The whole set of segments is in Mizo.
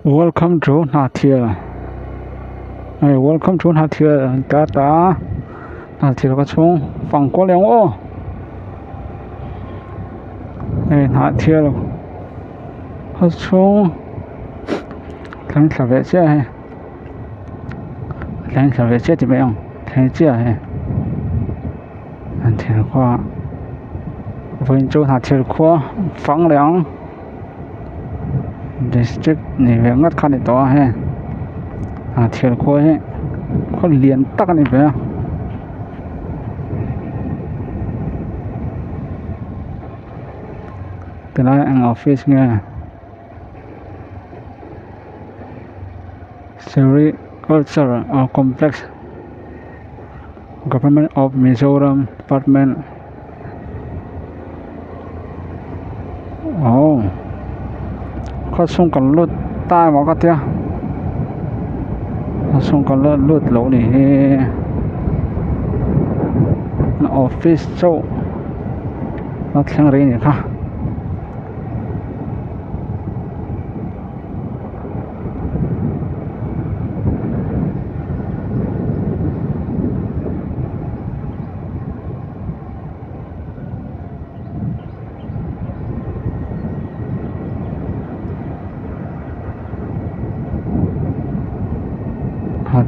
Welcome to Hnahthial hei welcome to Hnahthial an tar ta a Hnahthial ka chhung fang kual leh ang aw hei Hnahthial khaw chhung thleng thla ve chiah a hei thleng thla ve chiah ti mai ang thleng chiah a hei Hnahthial khua vawiin chu Hnahthial khua fang leh ang. District ni ve ngat kha a ni tawh a hei ah thil khawi hi khaw lian tak a ni ve a. Tilai eng office nge Sericulture complex government of Mizoram department. Aw khaw chhung kan lut ta emaw ka tia khaw chhung kan la lut loh ni hi office chauh a thleng rih a nih kha.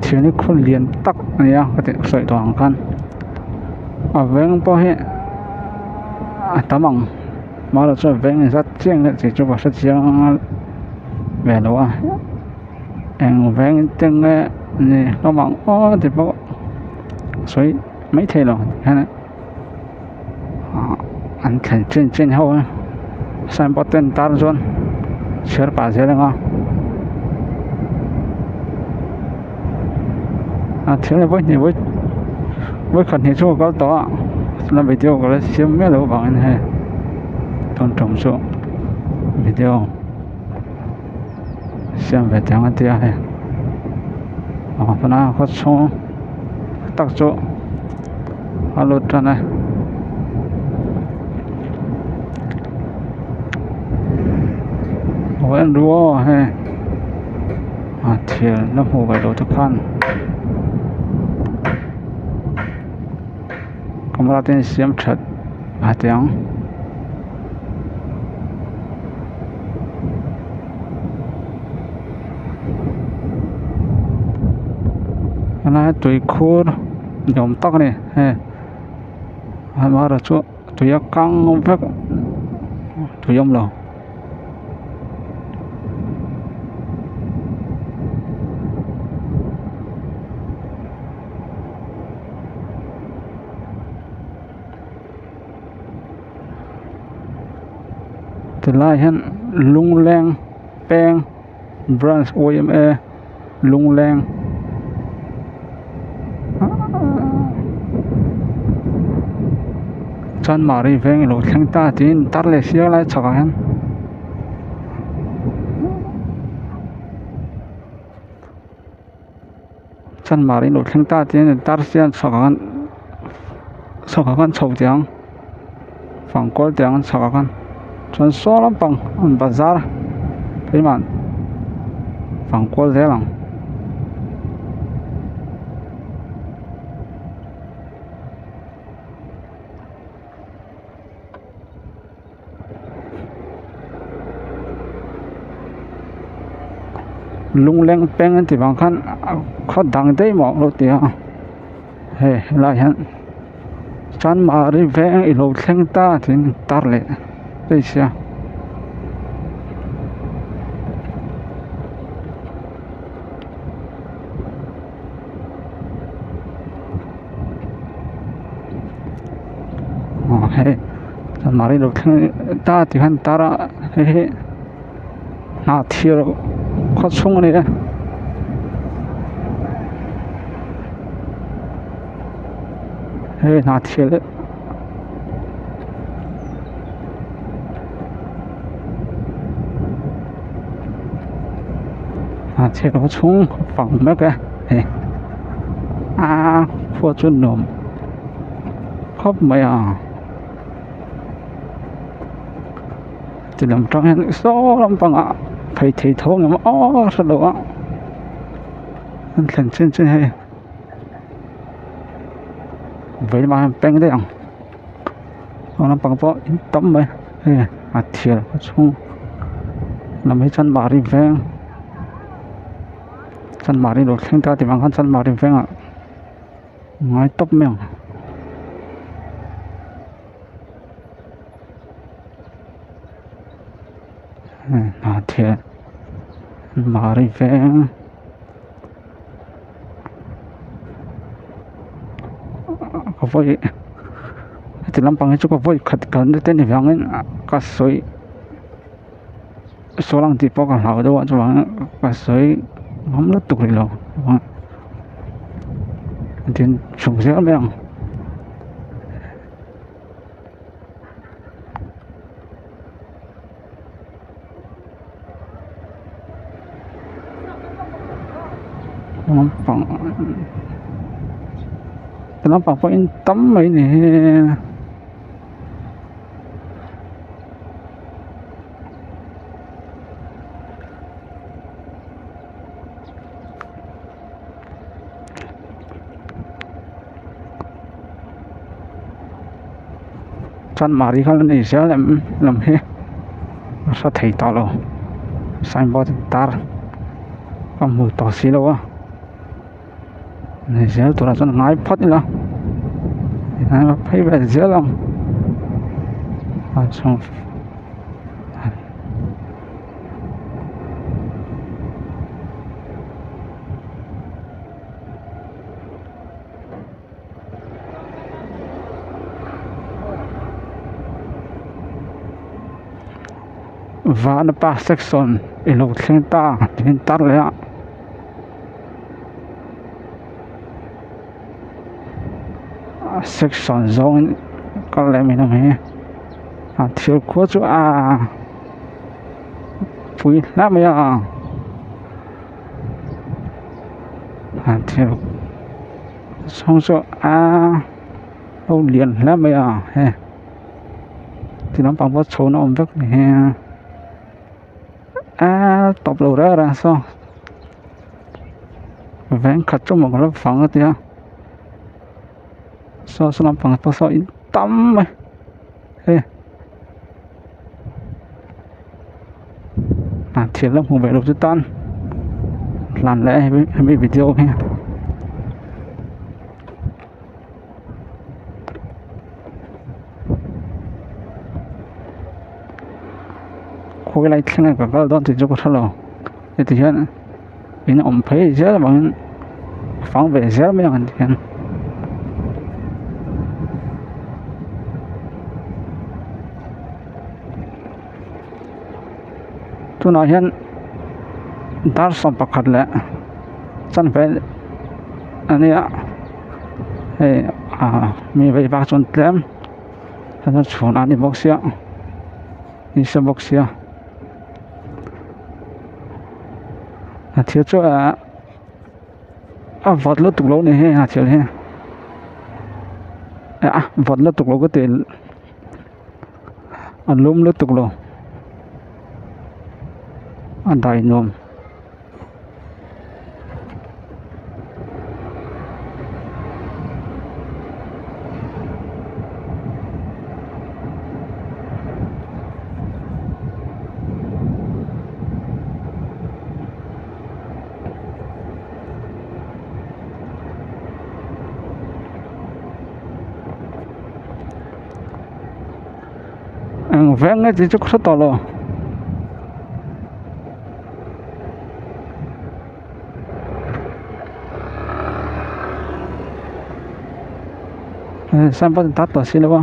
Thian hi khaw lian tak a ni a ka tih sawi tawh ang khan a veng pawh hi a tam ang mahlo chuan veng zat chiang leh chi chu ka hre chiang ve lo a eng veng te nge ni hlawm ang aw ti pawh sawi mai thei lo hian ah an thlen chin chin ho a signboard te an tar chuan chhiar pah zel ang a a thil hi vawihnih vawi vawikhat hnih chu ka kal tawh a la video ka la siam miah loh avangin hei tawn tum chu video siam ve teh ang a tia hei ah tunah khaw chhung tak chu a lut tan a aw en ru aw hei a thil la hmuh ve loh te khan camera te an siam that a ti ang. Helai tui khur ni awm tak a ni hei amaherawh chu tui a kang vek tui a awm lo. Tilai hian lungleng peng branch yma lungleng chanmari veng ilo thleng ta tiin tar leh sial lai chhakah hian. Chanmari ilo thleng ta tiin an tar sial chhakah khan chhakah khan chho teh ang fangkual teh ang chhakah khan chuan saw lampang an bazar keimah fangkual zel ang. Lungleng peng an tih vang khan khaw dang daih maw lo ti a hei helaiah hian chanmari veng i lo thleng ta tiin tar leh daih sia. Aw hei chanmari lo thleng ta tih khan tar a hei hi hnah thir khaw chhung a ni e. Hei hnah thir hnah thir khaw chhung fang mek e hei a khua chu nuam khawp mai a ti lam tang hian saw lampangah. Phei thei tho ang em aw hre lo a an thlen chin chin hei vei lamah hian peng daih ang aw lampang pawh in tam mai hei a thial a chhung lam hi chuan mahni veng chuan mahni lo thleng ta tih vang khan chuan mahni vengah ngai tawp mai ang. Hnahthial mari veng ka vawi heti lampang hi chu ka vawi khat kalna te ni vangin ka sawi sawi ang tih pawh ka hlau deuh a chuvangin ka sawi ngam lutuk rih lo tin chhuk zel mai ang. Lampang lampang pawh in tam mai ni hi. Chanmari kha la nei zel em lam hi a hre thei tawh lo signboard tar ka hmu tawh si lo a nei zel turah chuan a ngai phawt ila tihian a phei ve zel ang a chhung. Vanapa section i lo thleng ta tiin tar leh a section zawngin kal leh mai ang hi a thil khua chu a pui hle mai a. A thil chhung chu a lo lian hle mai a he ti lampang pawh chho na awm vek ni hi a tawp lo reng reng saw veng khat chu maw ka lo fang a tia saw saw lampang pawh saw in tam mai hei. Thil la hmu ve lo chu tan hlan leh hemi video hi. Khawi lai thleng a ka kal dawn tih chu ka hre lo heti hian in awm phei zel avangin fang ve zel mai ang ti hian. Tunah hian dar 11 leh chanve a nia hei ah mi vei vak chuan tlem chuan chhun a ni bawk sia ni sa bawk sia a thil chu ah a vawt lutuk lo ni hei a thil hi a vawt lutuk lo ka ti. A lum lutuk lo a dai nuam. Eng veng nge tih chu ka hre tawh lo signboard in tar tawh si lo a.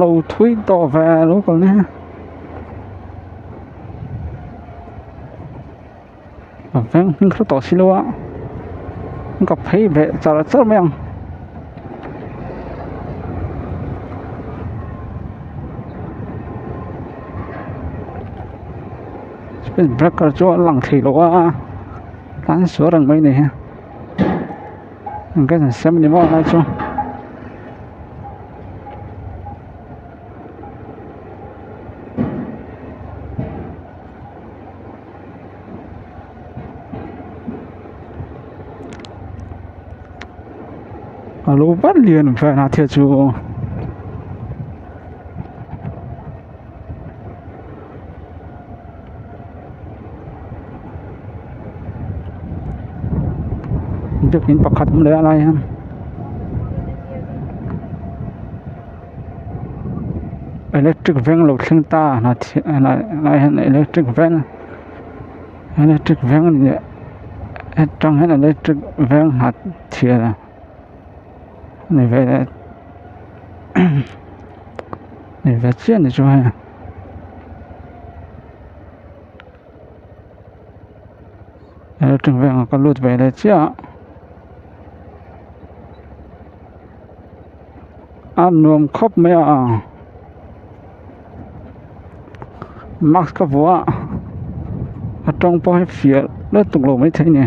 Lo thui tawh ve lo kal ni a veng hming hre tawh si lo a ka phei ve char char mai ang. Speed breaker chu a lang thei lo a tlan sual reng mai a ni. Gas an sem a ni maw lai chu. A lo vat lian vel a thil chu biakin pakhat awm leh a lai hian electric veng lo thleng ta hnah hian electric veng electric veng a ni leh hetang hian electric veng hnah chhia a ni ve leh ni ve chiah a ni chu hei. Electric veng ah ka lut ve leh chiah a a nuam khawp mai a mask ka vuah a a tawng pawh hi fiah lutuk lo maithei a ni.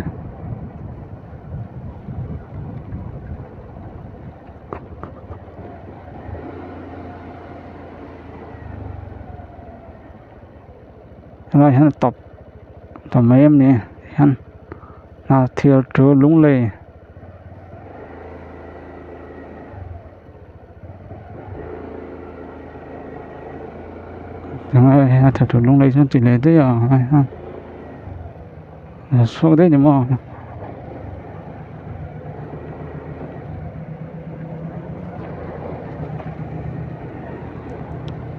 Helai hian a tawp ta mai em ni hian hna thil chu lunglei helai hian thil chu lunglei chuan ti leh daih a helai hian a chhuak daih a ni maw.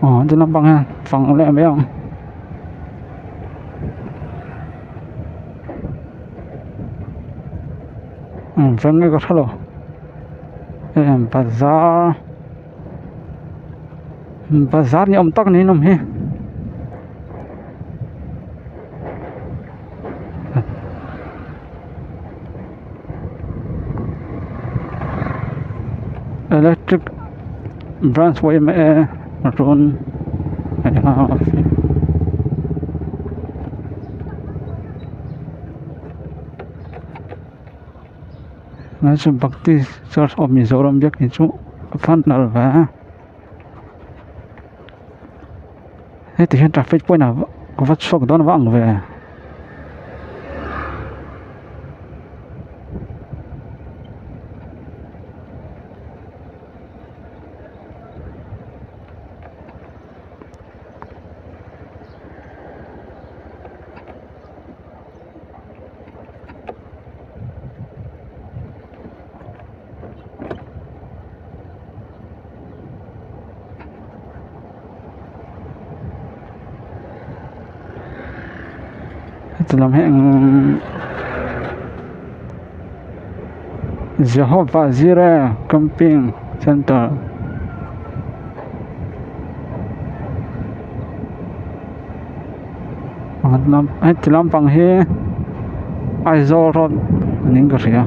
Aw ti lampang hian fang leh mai ang eng veng nge ka hrelo em bazar bazar ni awm tak niin awm hi. Electric branch yma rawn chu Baptist church of Mizoram biakin chu a fan nalh ve a. Heti hian traffic point ah va chhuak dawn vang ve. Heti lam hi eng Jehovah Jireh camping centre heti lampang hi Aizawl road niin ka hria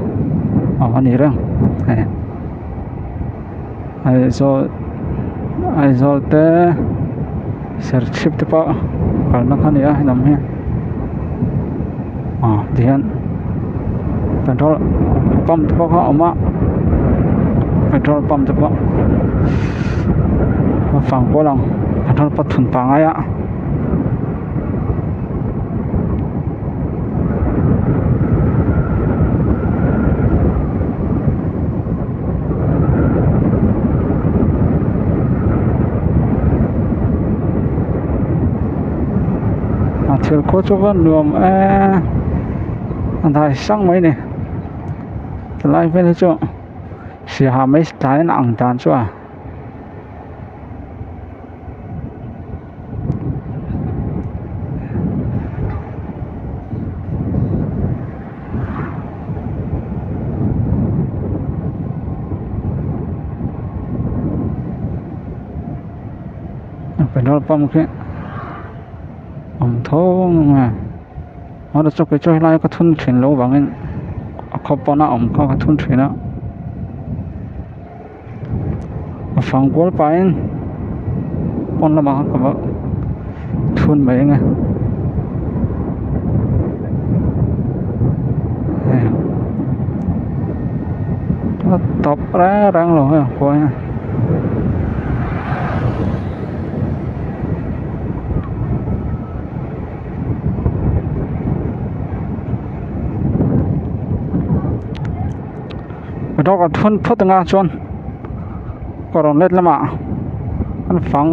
aw a ni reng hei. Aizawl Aizawl te serchhip te pawh kalna kha a ni a helam hi aw tihian petrol pump te pawh kha a awm a petrol pump te pawh a fang kual ang petrol pump thun pangai a. A thil khaw chu va nuam eee a dai sang mai ni tilai vel hi chu siaha mai tlai a ang dan chu a. Petrol pump khi awm tho mai a chu kei chu helai ka thun thin loh vangin a khaw pawn a awm kha ka thun thin a. A fang kual pahin pawn lamah khan ka va thun mai ang e hei. A tawp reng reng lo hei khua hi. Motor ka thun phawt anga chuan ka rawn let lamah an fang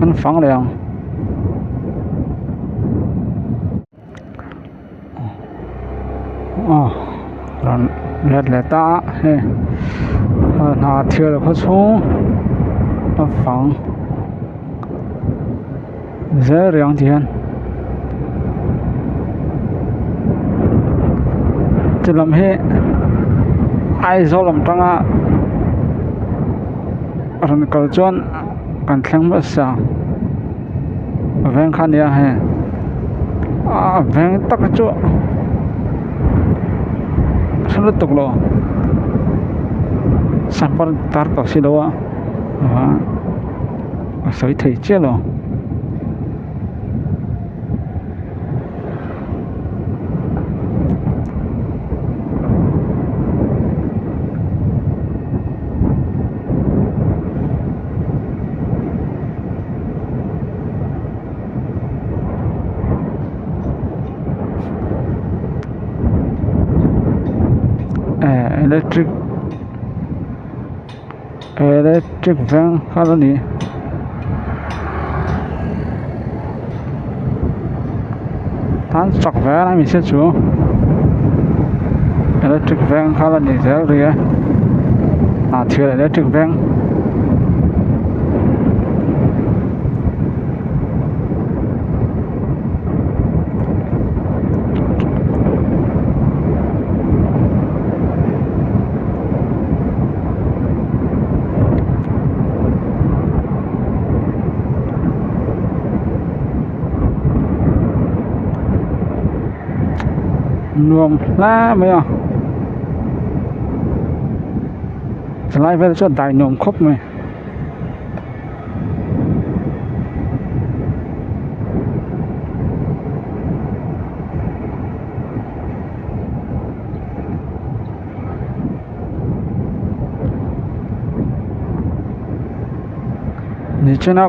an fang leh ang. Aw rawn let leh ta a hei hna thil khaw chhung a fang zel riang ti hian ti lam hi Aizawl lam tanga rawn kal chuan kan thleng hmasa. Veng kha nia hei a veng tak chu hre lutuk lo sangha tar tawh si lo a a sawi thei chiah lo. Eh electric electric veng kha a ni tan chak ve a mi se chu electric veng kha a ni zel rih a ah thil electric veng. Nuam hle mai a chulai vel chu a dai nuam khawp mai. Nichina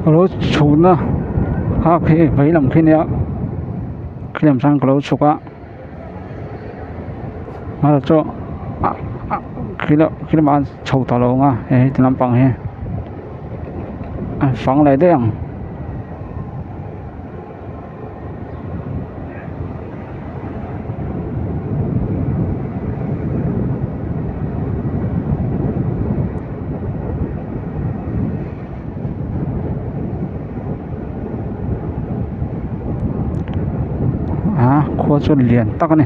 ka lo chhukna kha khi vei lam khi nia khi lam chuan ka lo chhuk a amaherawhchu chu khi lamah chho tawh lo ang a hei heti lampang hi a fang leh daih ang. A khua chu lian tak a ni.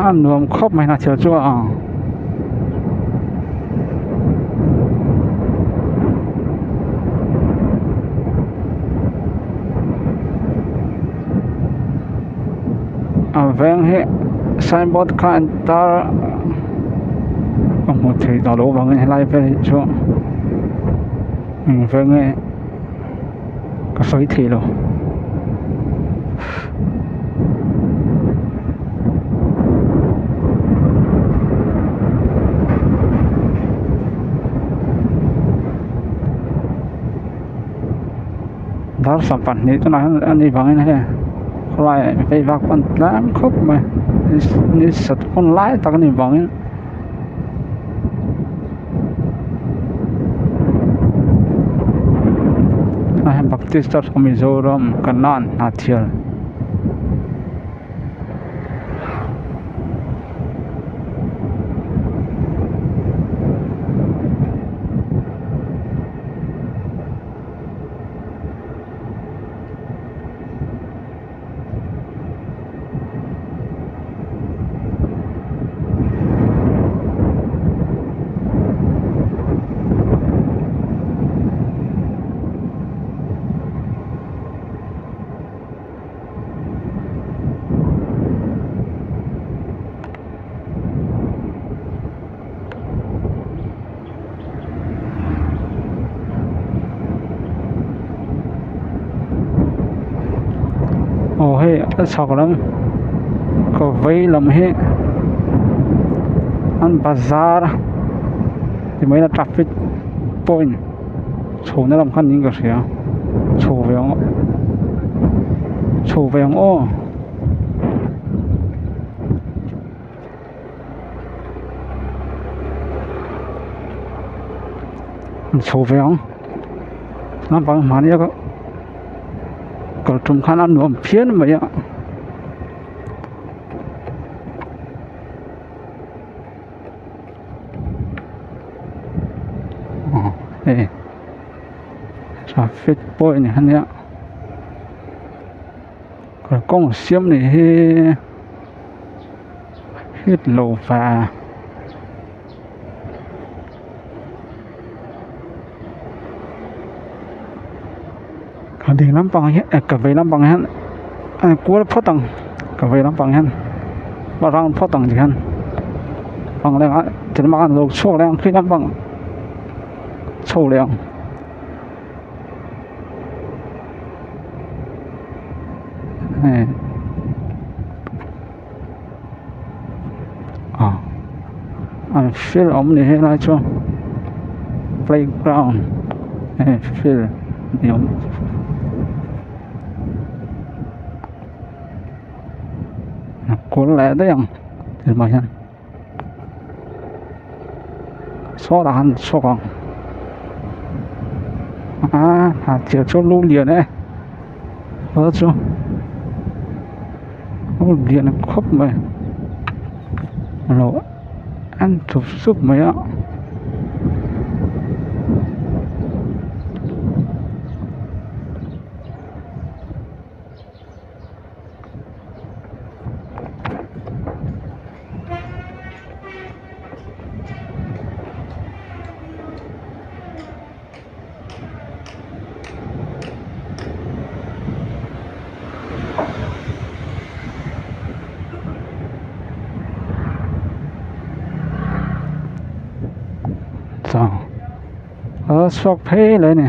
A nuam khawp mai hna thil chu a ang. A veng hi signboard kha an tar a ka hmu thei ta lo vangin helai vel hi chu eng veng nge ka sawi thei lo. Dar 22 tunah hian a nih vangin hei khawlai vei vak pawh an tlem khawp mai ni sat hun lai tak a nih vangin. Tunah hian Baptist Church of Mizoram Kanan Hnahthial. Aw hei a chhak lam ka vei lam hi an bazar ti mai ila traffic point chhohna lam kha niin ka hria chho ve ang chho ve ang aw. Chho ve ang naupang mahni a kal tum khan a nuam phian mai a. Aw hei traffic point ania kalkawng siam ni hi hit lo va. Ka ding lampang hi eh ka vei lampang hian a kual phawt ang ka vei lampang hian a round phawt ang tikhian ang leh ah tlem a lo chhuak leh ang khi lampang chho leh ang. Hei ah an field awm ni helai chu playground hei field ni awm a kawr leh daih ang hetiang hian sawtah khan chhuak ang ah a thir chu lu lian e kawr chu lu lian khawp mai lo en thup sup mai a. A chhuak phei leh a ni.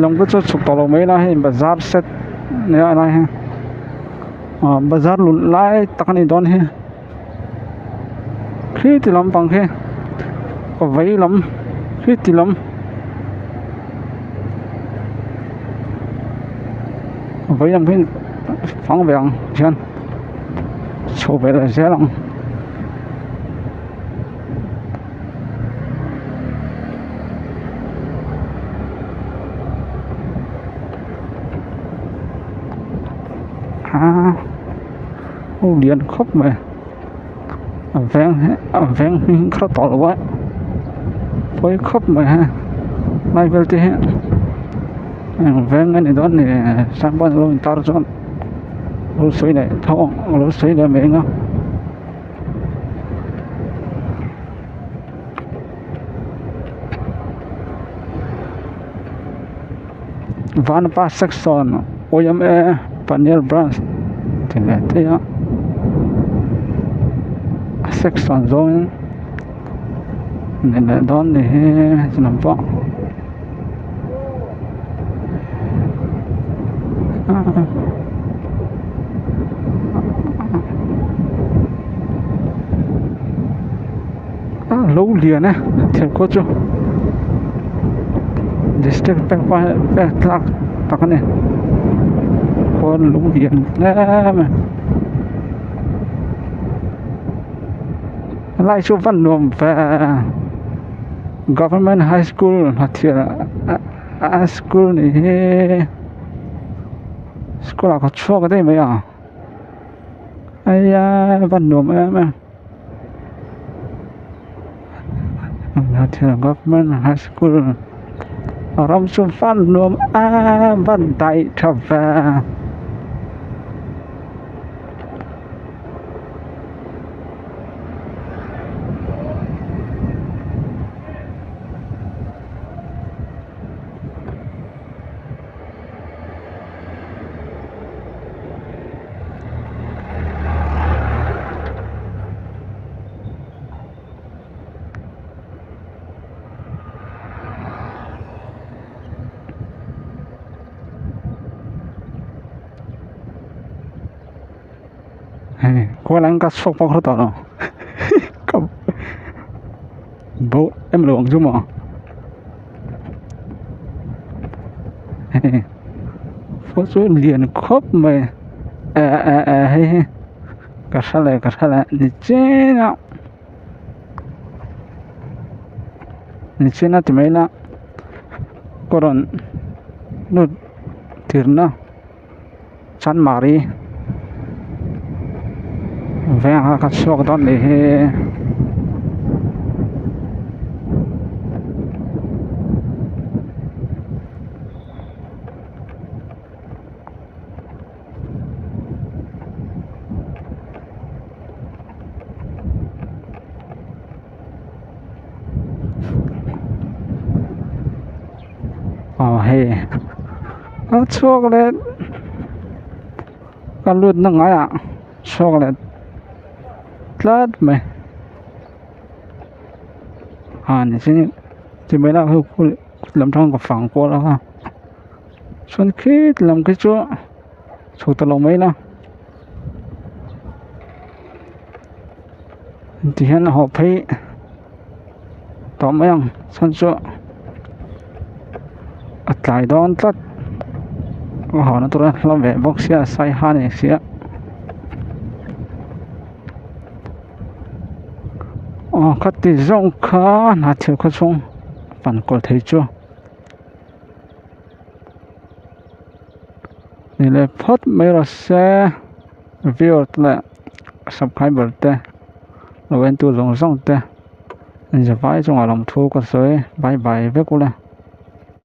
Lam te chu chhuk tawh lo mai ila hei bazar set nia helai hi ah bazar lun lai tak a nih dawn hi khi ti lampang khi ka vei lam khi ti lam vei lam hi fang ve ang hian chho ve leh zel ang. A aw lian khawp mai a veng hi a veng hming kha tawh lo a pawi khawp mai ha lai vel te hi eng veng a ni dawn ni signboard a lo intar chuan lo sawi leh tho ang lo sawi leh mai ang a. Vanapa section yma panial branch tih leh theih a a section zawngin ni leh dawn ni hi lam pawh a lo lian e thingkua chu district bank pawh hi bank tlak tak a ni khuan lung lian em em helai chu va nuam ve government high school hnathil a school ni hi school ah ka chhuak daih mai a eia va nuam em em. Government high school a ram chu van nuam em van daih tha ve. Khawiah ka chhuak pawh ka hre tawh lo ka bo em lo ang chu maw pawh chu lian khawp mai eh eh eh hei hi ka hre leh ka hre leh ni chiang a ni chiang a ti mai ila ka rawn lut tirna. Chanmari veng a ka chhuak dawn nih hi. Aw hei a chhuak leh ka lut na ngaiah chhuak leh tlat mai ah nichin ti mai lah hei lam thang ka fang kual ang a chuan khit lam khi chu chho ta lo mai la tihian a haw phei tawh mai ang chhan chu a tlai dawn tlat a haw na tura hla ve bawk sia saiha ni sia aw khati zawng kha hna thil khaw chhung pan kawl thei chu ni leh phawt mai rawh se viewer te leh subscriber te lo entu zawng zawng te. Zavai chungah lawmthu ka sawi bye bye vek ula.